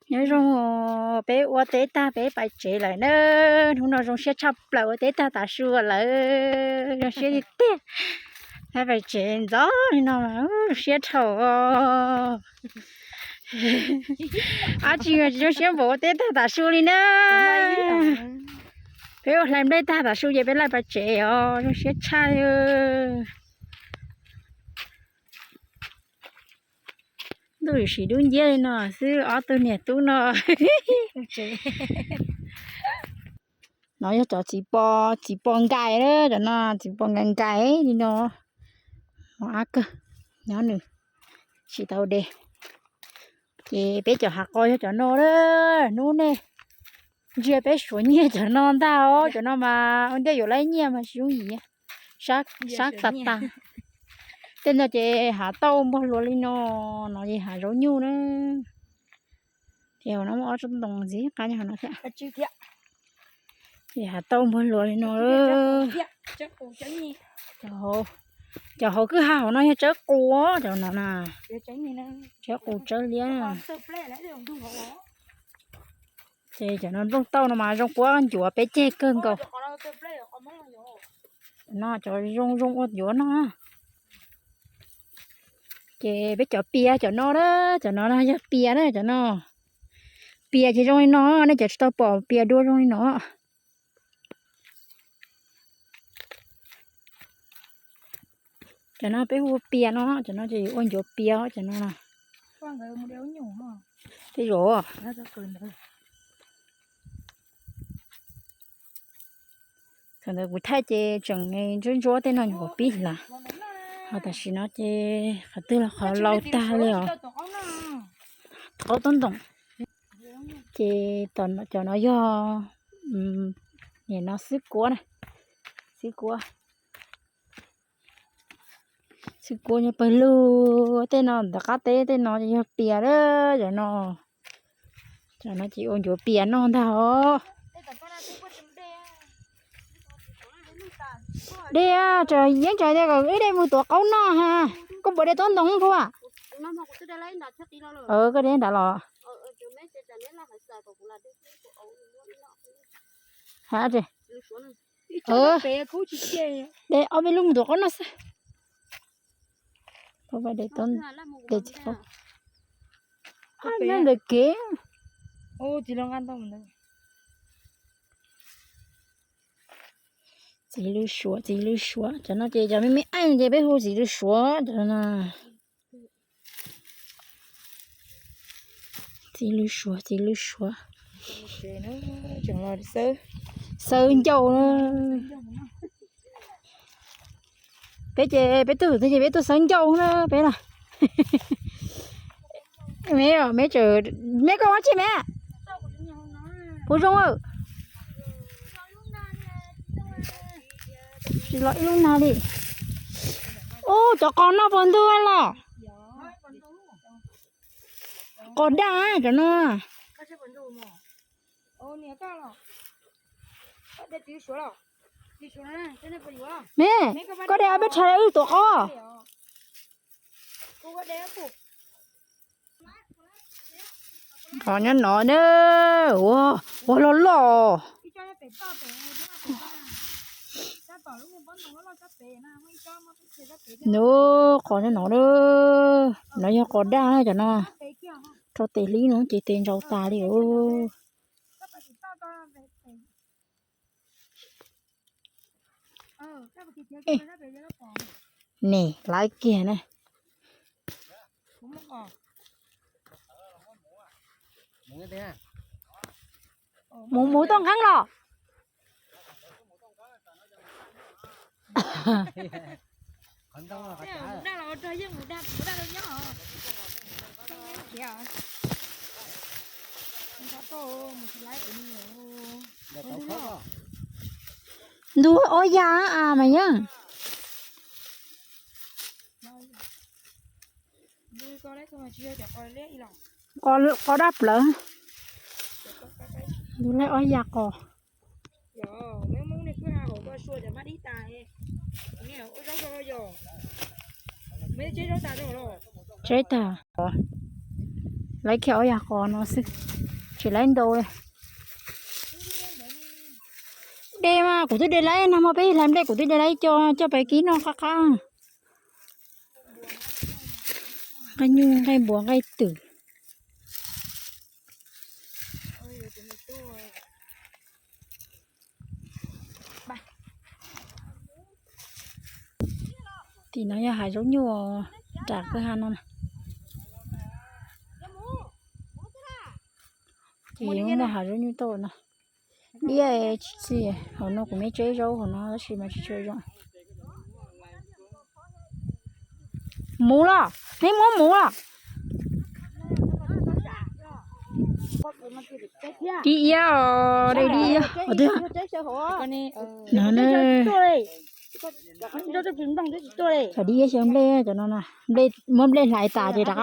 Nyob zoo, peb ua teb tag peb pais tsev lawm na. Hnub no zoo siab tshaj plaws, ua teb tag tav su lawm, zoo siab tiag tiag. Peb pais tsev ntxov li no mas zoo siab dhau. Ab tsi zoo siab npaum ua teb tag tav su li na. Peb ua hlais nplej tag tav su ces peb laij pais tsev os, zoo siab tshaj. Ntuj sim dub nciab li no xwb ob tug niam tub no. No yog cov txiv pos, txiv pos nkais na, cov no txiv pos nkais nkais li no. Mos ab kawg, nyob nws tsis tau de. Ces peb cov hav qos yog cov no na, hnub nej ntsia peb suav nyiaj cov no ntag os, cov no mas ua ntej yuav laib nyiaj mas tsis yooj yim, sab tas tas. Tej no ces hav tauj npog hluas li no, no ces hav zaub nyuj na. Ces hauv no muaj ob tsob ntoo ntxiv qab nyob hauv no thiab. Ces hav tauj npog hluas li no. Cov hauv kwj ha hauv no yog tsawb qus, cov no na, tsawb qus tsawb liab. Ces cov no nplooj tauj no mas zoo quab ncuav peb ceg kawg nkaus. No cov zoo zoo ua ncuav no. Ces peb cov pias cov no na, cov no no yog pias na, cov no pias ces zoo li no, nej cov tsis tau pom pias dua zoo li no. Cov no peb hu pias no, cov no ces yuav ua ncuav pias cov no. Tej zaum thaum ntawd kuv thaij ces tseem ntsuab ntsuab tej no nyuam qhuav pib hlav, ho tam sim no ces qhov twg los qhov laus tag li os. Qaub toob ntoom. Ces cov no yog, nim no xwb kuab na, xwb kuab. Xwb kuab nyob pawg lug, tej no ntawm qab teb, tej no yog pias lawm, cov no, cov no ces ua ncuav pias noj ntag os. Dej, yeeb tsa tias kom wb de mus tuav qaub noj ha. Koj puas de toob ntoom pua? Koj de nrad los? Ha, de ob peb lub mus tuav qaub noj xwb. Nyob ntawm kev. Txiv lws suav, txiv lws suav, cov no ces cov me me eej ces peb hu txiv lws suav cov no. Txiv lws suav, txiv lws suav. Xawb ncauj. Peb ces peb tuaj ces peb tuaj xawb ncauj na peb na. Me, me, me koj ua tsi me? Puas zoo? Tsis los ib lub nag li. Ub, cov qos no puas ntug los? Qos daj cov no. Me, koj de ob peb tshav wb tuav qaub. Qos nyob no na, ua, ua loj loj. Nws qos nyob no na, no yog qos daj na cov no. Rau tes hlib no ces tes ntsau tas li os. Ne, laiv kiag na. Mus mus toj nqeeb los. Ntug ob yas mas yeej. Qos daj plawv. Ntug leb ob yas qos. Tseb tag. Laib kiag ob yag qos no xwb, tsis laib ntau li. De mas kuv twb de laib nag hmo peb hlais nplej kuv twb de laib co coj pais kib noj qab qab. Nqaij nyuj nqaij npua nqaij twm. Tim no yog hav zaub nyuj, nram kwj ha no. Ces muaj hav zaub nyuj tau no. Diab tsis txi, hauv no kuv me tseb zaub hauv no tab sis mas tsis tshua zoo. Muv los, neb muab muv los. Dib iab os, dej dib iab. Cov dib iab xyaw nplej, cov no, muab nplej hlais tas ces rov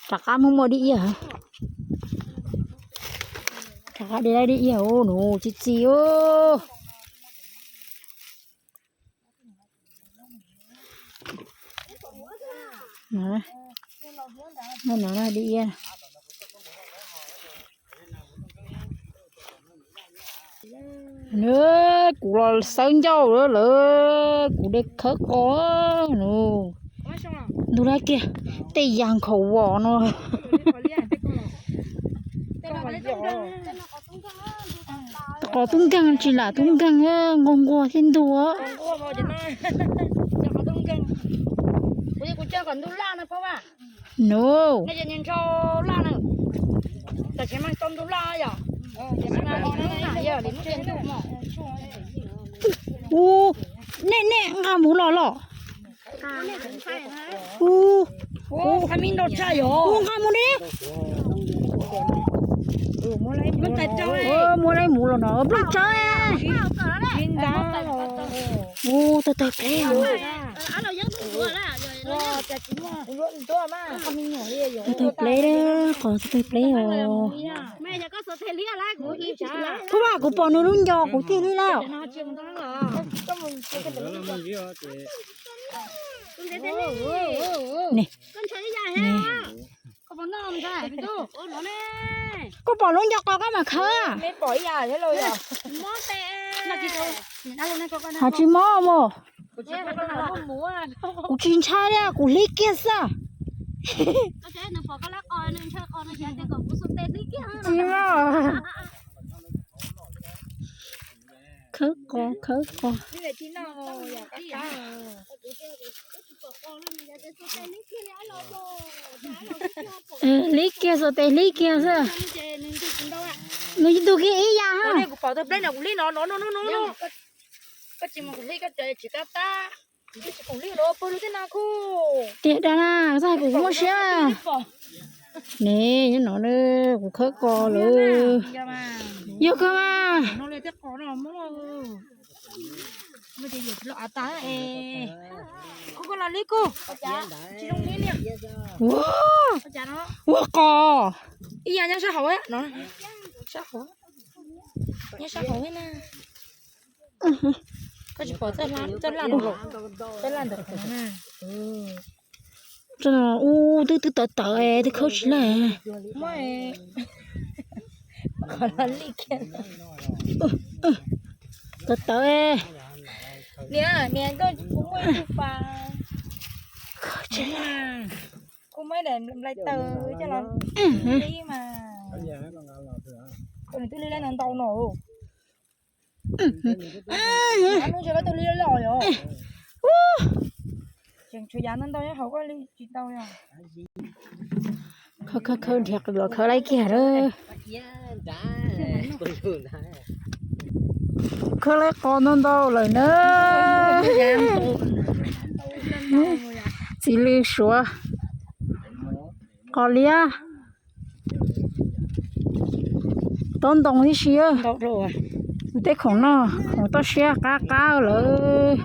qab muab muaj dib iab. Rov qab de laib dib iab, nws txi txiv. No, dib iab. Kuv los xawb ncauj lawm, kuv de khawb qos no. Ntug lab kiag, tej yag nkhaus vos no. Qos tub nkeeg tsis lam tub nkeeg, nquag nquag thiab ntug. No. Ub, nej, nej nqa mus los los? Ub, ub, nqa mus ne. Muab laib mus los no, nplooj tsawb. Ub, tawg tawg pleb os. Tawg tawg pleb, qos tawg tawg pleb os. Kuv mas kuv pom nws lub ncov kuv tig li lawm. Ni, ni. Koj pom lub ncov qos koj mam khawb. Ho tsis mob mos. Kuv tsis ntshai li, kuv hlib kiag xwb. Tsis mob. Khawb qos, khawb qos. Hlib kiag, xuas tes hlib kiag xwb. Nws ntug kiag ib yam. Tiag dab na, txoj hais kuv muaj siab. Ne, nyob no kuv khawb qos lawm. Yog kawg mas. Ua, ua qos. Ib yam nyob sab hauv no. Sab hauv. Nyob sab hauv na. Koj tsis pom txoj laj, txoj laj no los, txoj laj ntawm no. Ub, twb twb tawv tawv, twb khawb tsis laij. Qhov no li kiag. Tawv tawv. Niam, niam, koj kuv muaj ib tug pas. Kuv muaj ib daim nplai taws coj los hlib mas. Koj nws twb hlib laib ntau ntau no. Hnub ntshe koj twb hlib loj yom. Tseem tshuav yav ntau ntau nyob hauv koj li tsis tau yom. Khawb khawb khawb nrhiav qws los khawb laib kiag lawm. Khawb laib qos ntau ntau lawm na. Txiv lws suav. Qos liab. Tob ntoo tib si. Tej khoom noj khoom toj siab qab qab lawm.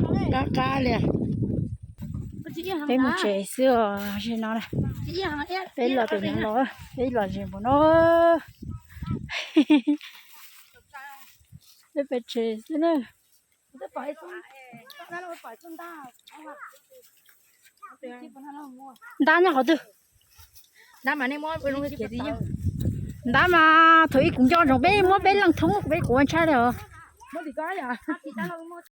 Peb mus tsev xwb os, no peb los tus no los, peb los tsev npaum no. Peb pem tsev xwb na. Ntab nyob qhov twg? Ntab mas thaum ub kuv nco ntsoov peb muab peb leej thoob peb quav ntshai li os.